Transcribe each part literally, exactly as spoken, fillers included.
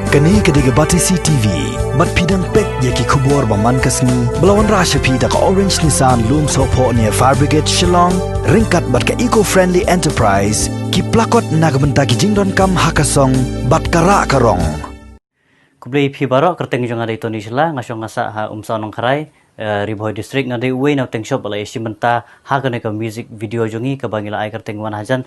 Kane ka dei ka Batesi T V. Bad phi dang peit ïa ki khubor ba man ka sngi ba la wanrah sha phi da ka Orange Nissan, Lumsohphoh near Fire Brigade, Shillong, ryngkat bad ka Eco Friendly Enterprise, ki plakot na ka bynta ki jingdonkam ha ka song bad ka rah ka rong. Khublei phi baroh, kyrteng jong nga dei Tony Shylla, nga shong nga sah ha Umsaw Nongkharai, eh, Ri Bhoi District. Nga dei uwei na u teng shop ba la ïashim bynta ha kane ka music video jong ngi kaba ngi la ai kyrteng Wan Hajan.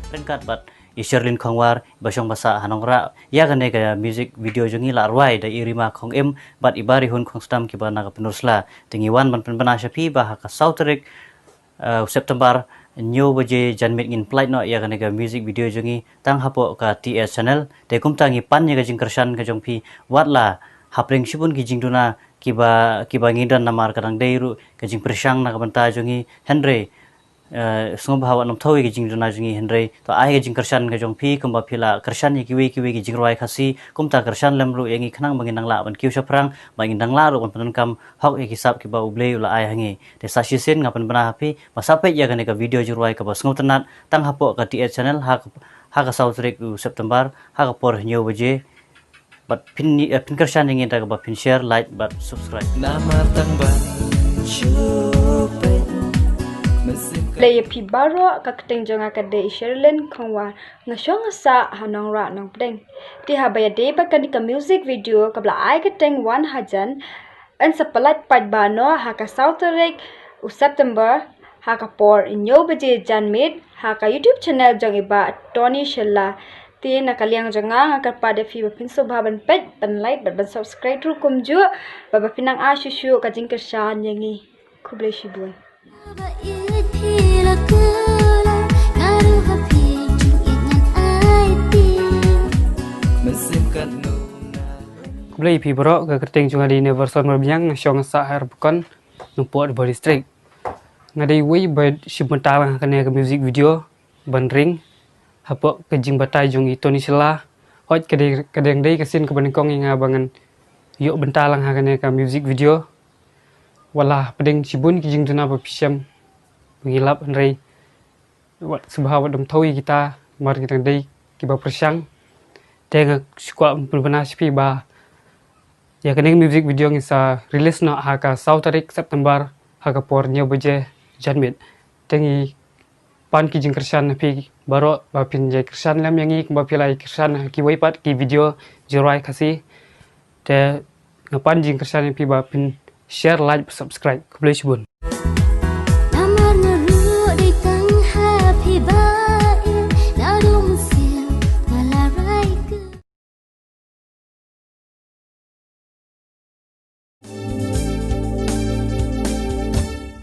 Ryngkat bad i Sherlyn Khongwar ba shong ba sah ha Nongrah, ïa kane ka music video jong ngi la rwai da i Rima Khongim bad i Barihun Khongstam kiba na ka Pynursla. Te ngi wan ban pynbna sha phi ba ha ka saw tarik, eh, September, hynñiew baje janmiet ngin pynlait noh ïa kane ka music video jong ngi tang hapoh ka T S channel. Te kumta ngi pan ïa ka jingkyrshan ka jong phi, wat la hapdeng shibun ki jingduna kiba, kiba ngi don namar ka dang dei ruh ka jingpyrshang na ka bynta jong ngi, hynrei, eh, sngewbha wat nym thew ïa ki jingduna jong ngi, hynrei to ai ka jingkyrshan ka jong phi, kumba phi la kyrshan ïa kiwei kiwei ki jingrwai Khasi, kumta kyrshan lem ruh ïa ngi khnang ba ngin nang lah ban kiew shaphrang, ba ngin nang lah ruh ban pyndonkam hok ïa ki sap kiba U Blei u la ai ha ngi. Te sa shisien nga pynbna ha phi ba sa peit ïa kane ka video jingrwai kaba sngewtynnat tang hapoh ka T S channel ha ka, ha ka saw tarik u September ha ka por hynñiew baje. Bad phin, eh, phin kyrshan ïa ngi da kaba phin share, like bad subscribe. Namar tang ban shu peit. Khublei ïa phi baroh, ka kyrteng jong nga ka dei Sherlyn Khongwar, nga shong nga sah ha Nongrah Nongpdeng. Te haba ïadei bad kane ka music video kaba la ai kyrteng Wan Hajan, yn sa pynlait paidbah noh ha ka saw tarik u September ha ka por hynñiew baje janmiet ha ka YouTube channel jong i Bah Tony Shylla. Te na ka liang jong nga, nga kyrpad ïa phi ba phin sngewbha ban peit, ban like bad ban subscribe ruh kumjuh, bad ba phin nang ai shuh shuh ka jingkyrshan ïa ngi. Khublei shibun. Khublei phi baroh, ka kyrteng jong nga dei Neverson Marbiang, nga shong nga sah ha Rebkon, Nongpoh, Ri Bhoi District. Nga dei uwei ba shim bynta lang ha kane ka music video ban ring hapoh ka jingbatai jong i Tony Shylla. Hooid ka dei, ka dang dei ka sien kaba nyngkong ïa nga ba ngan ïoh bynta lang ha kane ka music video. Wat la hapdeng shibun ki jingduna ba phi shem ba ngi lap, hynrei wat sngewbha wat nym thew ïa kita, namar ki dang dei kiba pyrshang. Te nga shu kwah pynbna sha phi ba ïa kane ka music video ngin sa release noh ha ka saw tarik September ha ka por hynñiew baje janmiet. Te ngi pan ki jingkyrshan na phi baroh ba phin ïa kyrshan lem ïa ngi kumba phi la ïa kyrshan ha kiwei pat ki video jingrwai Khasi. Te nga pan jingkyrshan ïa phi ba phin share, like, subscribe. Khublei shibun.